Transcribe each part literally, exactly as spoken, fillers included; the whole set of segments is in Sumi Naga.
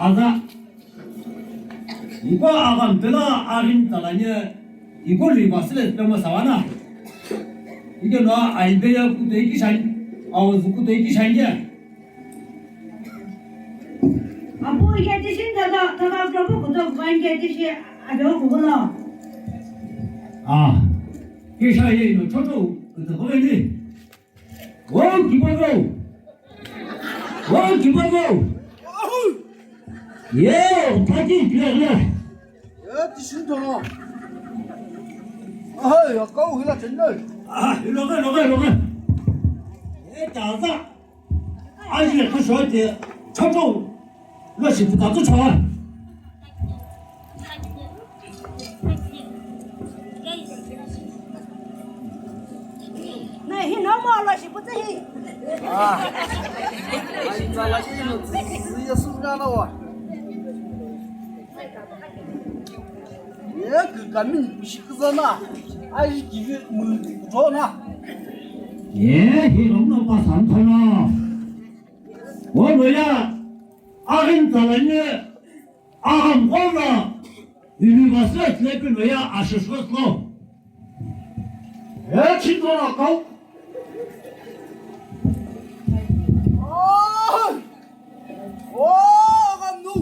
Aza. Iko aghamtela aghin talanye, iko lui vasile pemo sawana. Ike no aimbe ya kutoi kishan, aozu kutoi kishan ye. Apu ike tishin tata, tata propo kuto kuan ike tishi ado kubuno. Ah, kisha ye no chocho kuto kubeni. Wau kibogo! Wau kibogo! Ye, taki kile kile. Ye, tishin tono. Ahai, akau hila chenai. Ah, loga, loga, loga. Ye, taza. Aji ka shote. Chocho. Lo shi puta tu choa. Na hi no mo lo shi puta hi. Ah. Ai, na la shi no, si ya su na na wa. Ye, kami shi kuzana. Ai, kivi mun kutona. Ye, hi no no pasan thono. Ono ya, aghin talanye, aghamghono, university lepe no ya ashishwaslo. He, chintona kau. Oh! Oh, aghamnu!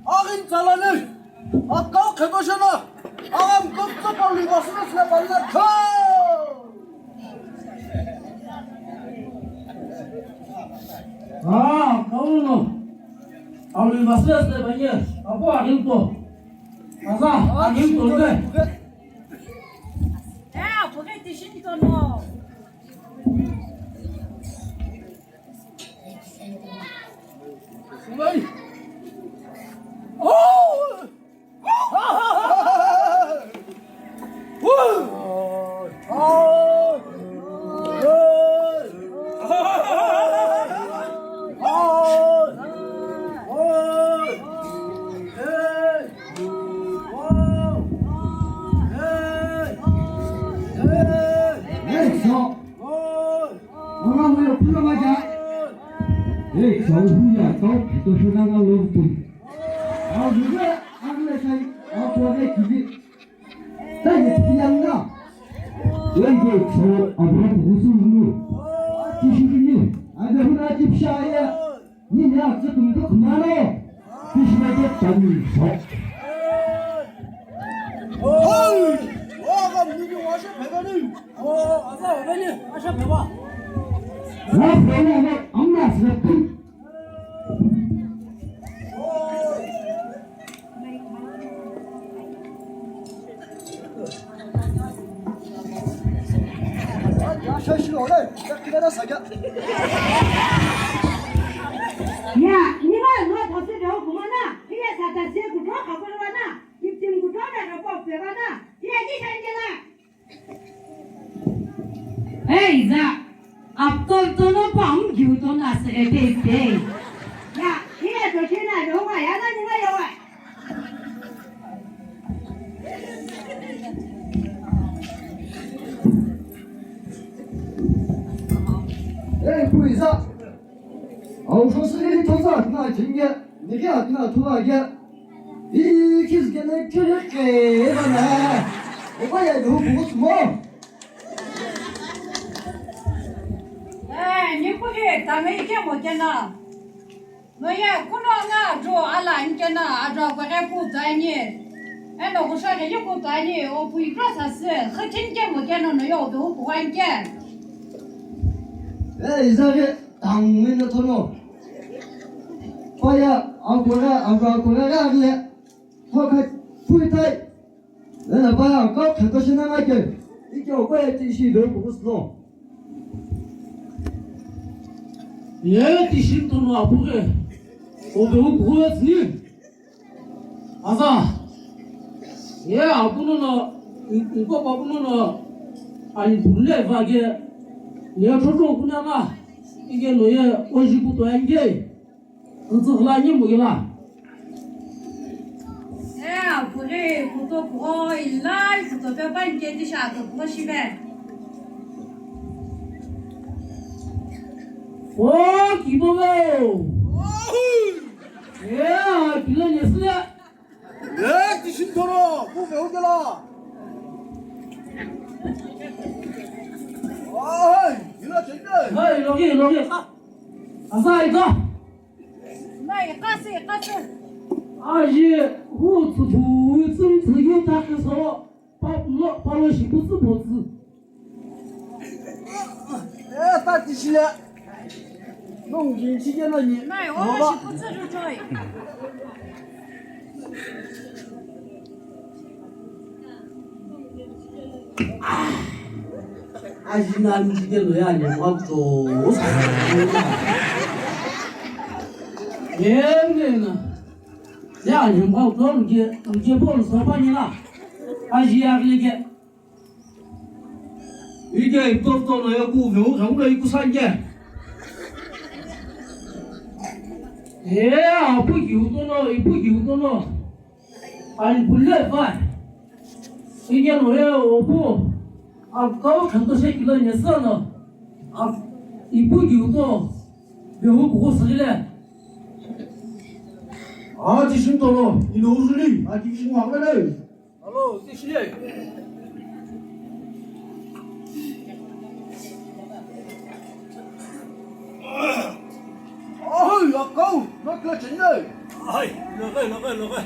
Aghin talane, akau khetoshena, aghamghono kau university le palla kha. Ah, kauno. Alu university le panye, apo aghinto. Aza, aghinto le. Eh, apo ke tishin tono. Mama, mama, pula maja. Eh, kau huya, kau pito shona nga love tu. Au juga, aku le sai, aku le kibi. Tadi tiang na. Wei, wei, so, abu aku khusu dulu. Kishi dulu. Ada huna kipsha ya. Ni ya, tsütümtü khumalo. Kishmete tani so. Oi! Oga mini washa phebani. O, aza obeni, asha pheba. Wa phela na, amma sila. Ya, niba no those do kumana, hiya sata se kutho khakolwana, iptim kutho da ko pevana, hiya ki shanjela. Ei, za, aptol tono pa um giu tono asere pe pe. Ya, hiya to chena do wa, ya na ni wa ya wa. Ei, puiza. Au sho sili thosa kna chinge, nige akna thua ge. Ikiz gene chiri ke bana. Oba ya do bu mo. Eh, ni ku hi tami ke mo kena. No ya kuno nga jo ala nkena ajo ko ke ku tani. Eno ku sha ke ku tani, o pui kro sa se, khatin ke mo kena no yo do ku wan ke. Eh, izage. Tangwino thono. Paya, akura, akura, akura, akura. Thoka, pui tai. Ena paya, kau khato shina ngake. Ike okwe ti shi do kukusno. Ye ti shi thono apuke. Obe ukuwe tsni. Aza, ye apuno no, nko papuno no, ani pule vage, ye thoto kuna ma, ike no ye oji kuto ange, ntsugla ni mugila. Eh, apure, kuto kuho, ilai, kuto pe pan ke ti sha to kuho shibe. O, kibo mo. Ee, pila nyesüle. Ee, tishini thoro, kuve ukela. Ai, ila chende. Ai, logi, logi. Asa, ika. Mai, kasi, kasi. Aji, hu tsu bu, tsum tsu yu ta ke so. Pa, no, pa lo shi pu tsu po tsu. Eh, ta ti shi le. No, ngi shi ke no ni. Nai, o shi pu tsu ju choi. Aji na ni shi ke no ya ni ma to. Yemena. Ya ni ma to nge, nge bo so pa ni la. Aji ya ke. Ike iptoto no ya kuve, u khamu na ikusanje. Ee, apu ki utono, ipu ki utono. Ani pule vai. Ike no ya opu. Akau khanto she kilo nyesano. Ipu ki uto. Behu kuko sagile. Aa, ti shinto no, ino uzuli, ati ki shinwa kale. Alo, tishile. Ai, akau, no kila chende. Ai, loge, loge, loge.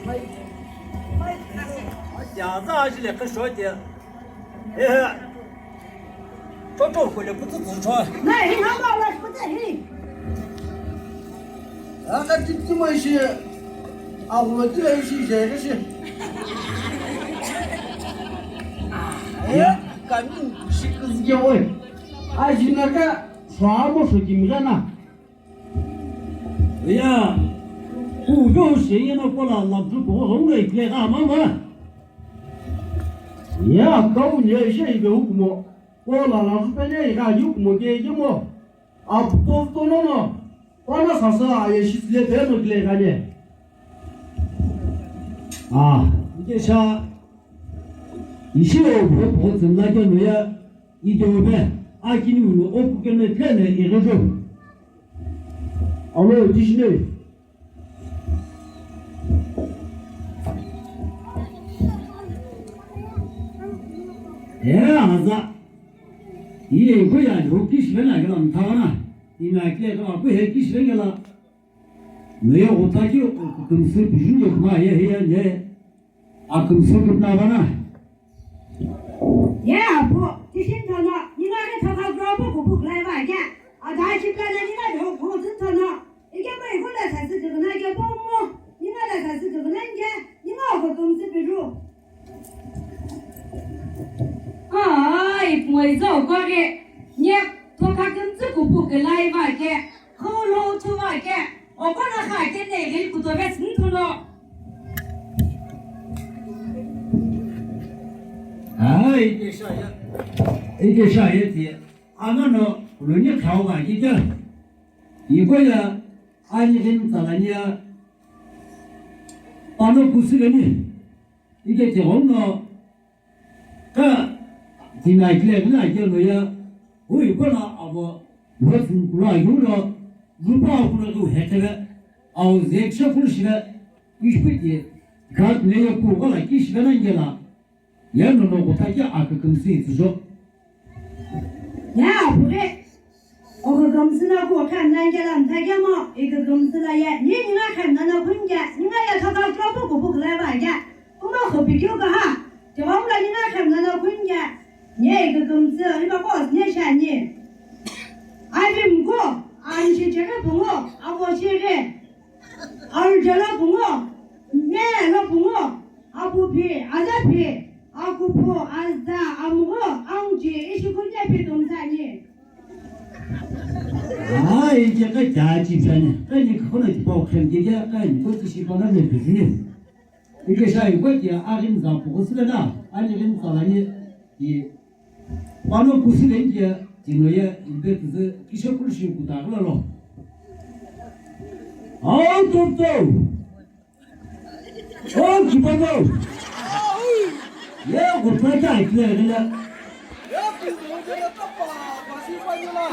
Ai, ya, za, ajile, kashwa, ya. Ehe. Chocho kule kutsu tsu cho. Na, hi, ha, ba, la, kutsu, hi. Aka titi mo ishi. A ulo ti la ishi, je, je, shi. Ya, kami shi kuzge oi. A, jinaka, shwa mo, shwa kimgana. Ya, ku yo she ye no kola la ju ko ho ngai ke ga mama. Ya, kau ne she ibe hukumo. Kola la ju pe ne ga hukumo ke ke mo. Apu to to no no. Kola sasa aye shi le pe no kile ga ne. Ah, ike sha. Ishi o bo bo zimla ke no ya. Itobe, akini uno oku kene kene irejo. Alo, tishine. Ee, aza. Iye, iko ya, ho kishivena kela mtawana. Ina kile kela, ko he kishivena kela. Noye ghuta ki kümsü pijunye kuma ye hiye nye akümsü kümna bana. Ye apu, tishi tono, ninga ke thoka grobo kupu kulai ba ke. Ada chipla na ninga de ho kupu tono. Ike mai kula sasi kümna ke pomo. Ninga la sasi kümna nge, ninga ho kümsü piju. Ai, pumoi zo kore, nye thoka kümsü kupu kulai ba ke. Kholo thuva ke, okono kha ke ne gil kutobe sinthuno. Ai, ike shaya. Ike shaya ti. Angano, luni khau ba ki ke. Iko ya, ani gin talania. Pano kusigani. Ike te hono. Ka, tina kile, tina kile no ya, hui kola abo, lo tun kula yulo, lupa kula tu hetele, au zek she kulu shile, ishpiti, ka ne ya ku kola ki shile na ngela, ya no no kota ki akakam si tujo. Ya, pure. Okükümsü no kukhe mlangela mthakemo, ikükümsü la ye, ni ninga khe mlano khunke, ninga ye thoka klopu kupu khlai ba ke. Kuma khupikyu kaha, tiwamla ninga khe mlano khunke, nye ikükümsü, ima kos nye shani. Avi mko, anshi chere pungo, avo chere. Arjala pungo, nye lo pungo, apu phi, aza phi, akupu, aza, amgo, angji, ishikunya phi tumsani. Ai, ke ka jaji phani, ka ni khona ki pau khan ke ya, ka ni ko ti shi pala me bizini. Ike sha iko ki a rin za pu sila na, ani rin za la ni, i pano pu sila nge, tino ya, imbe tuzü, kisha kulu shi ku ta kula lo. Au to to. O, kipato. Ye, ko pata, kile, kile. Ye, kipato, kapa, pasi, pasi, la.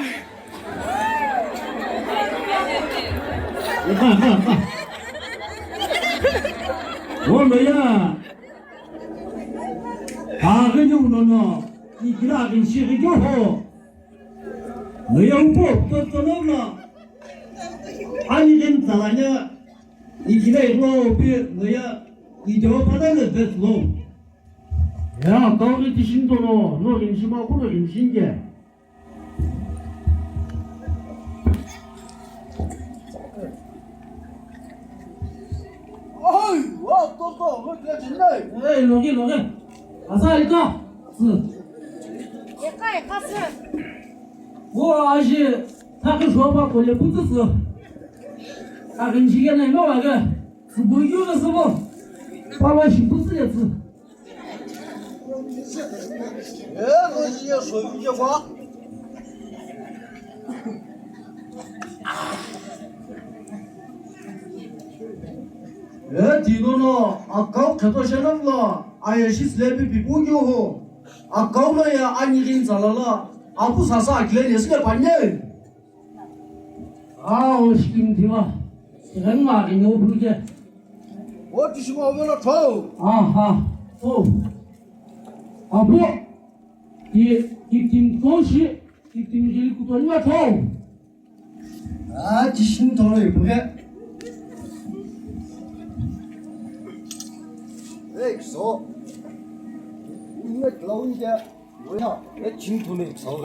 Wo loya. Aghini uno no ikila aghini shighi kyo ho. Loya upo to to no no. Ani gen talanya ikila iro pi loya ijo pada le best lo. Ya kau ni tishin to no no rin shima kuno rin shinge. Ai, wa, to, to, to, to, to, to. Ei, loge, loge. Asa ika. Sü. Ika, ika, sü. Wo aji, thakhi shoba kole putsu sü. Akin jige na ino wage. Sü bu yu sü bu. Pala shi putsu ya sü. E tino no akau kheto shenam lo aye shi slepi pipu kyo ho. Akau lo ya ani rin zalala apu sasa akile yesile panye. Ao, shikim thiva. Tighengu aghi no phuluche. O tishimo velo tho. Aha. O. Apo. Ki, ki tim koshi, ki tim jeli kutoni va tho. Ah, tishin tho le phe. Hey, so. Unge tlaun ja. Oya, e chin thune psau.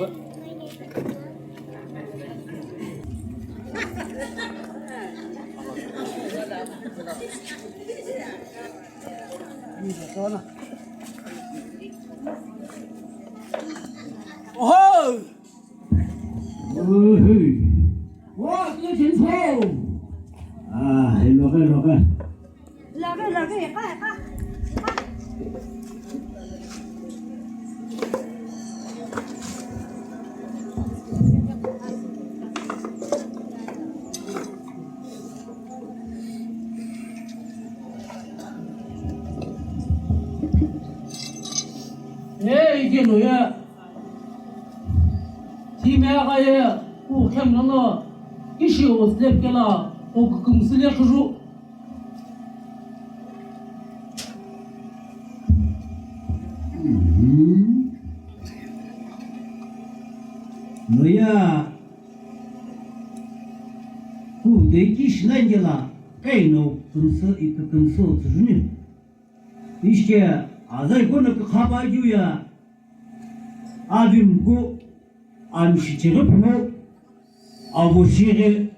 Oho! Oho! Wa, e chin thau. Ah, hello, hello, hello. Laghi, laghi, iqa, iqa, iqa. Hey, ikelo ye. Thimegha ye, kukhem lono, ishi o step kela, o kukumsile khiju. Mhm. Noya, ku deki shinangela, kaino kumsu, iku kumsu tsujuni. Ishike, azai kono kukha pa keu ya, avimgu, amshichighi pungu, avushighi,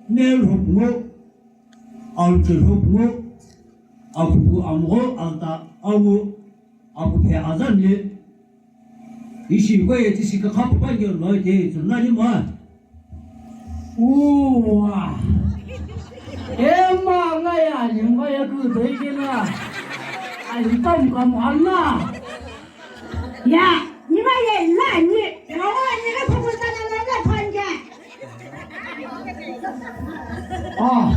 melhu pungu, aluchirhu pungu, akupu amgho, alta, awu, akuphe azamli, ishi ko ye tishi kukha pa keu lo te, tsunani ma. Uwa. Ema nga ya ni nga ya ku doi ke na. Ai tam kam anna. Ya, ni ma ye la ni. Ya wa ni le ko ko ta na na na phanja. Ah.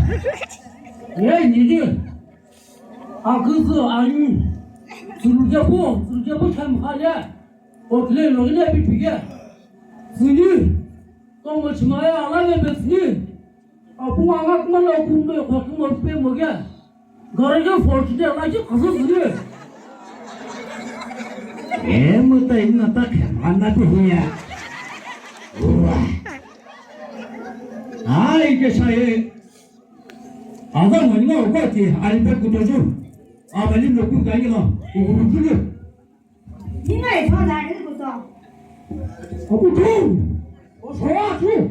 Ye ni ni. Aküzü ani. Tsülukepu, tsülukepu khem khale. Otle logile pipige. Tsüni. Tomo chimaye alale betsüni. Apunga ngakma lo kumbe khokimo pe moge. Garage fortune la ki khasü tsüni. E muta inna ta khemana pe hiya. Uwa. Ai ke shaye. Aza mani ma okati, ai pe kutoju. Abali no kun kangi la, ukuru tulu. Ninga e thonda ni kuto. Okutu. Osoatu.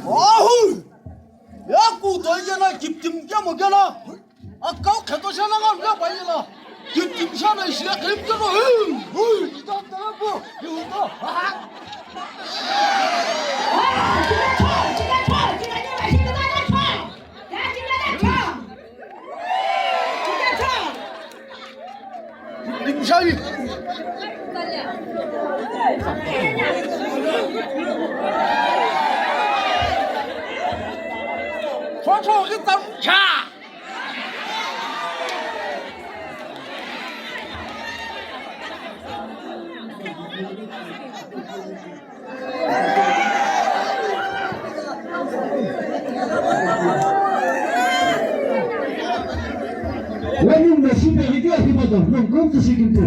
Ahu! Yaku toye na kiptim kemo kena. Akau kheto shana ngam na pai la. Kiptim shana ishi ya kiptim kemo. Hui, hui, ita tara po. Ita. Wani mnashipi ghidiya hiba do, no, no, tsushi kintu.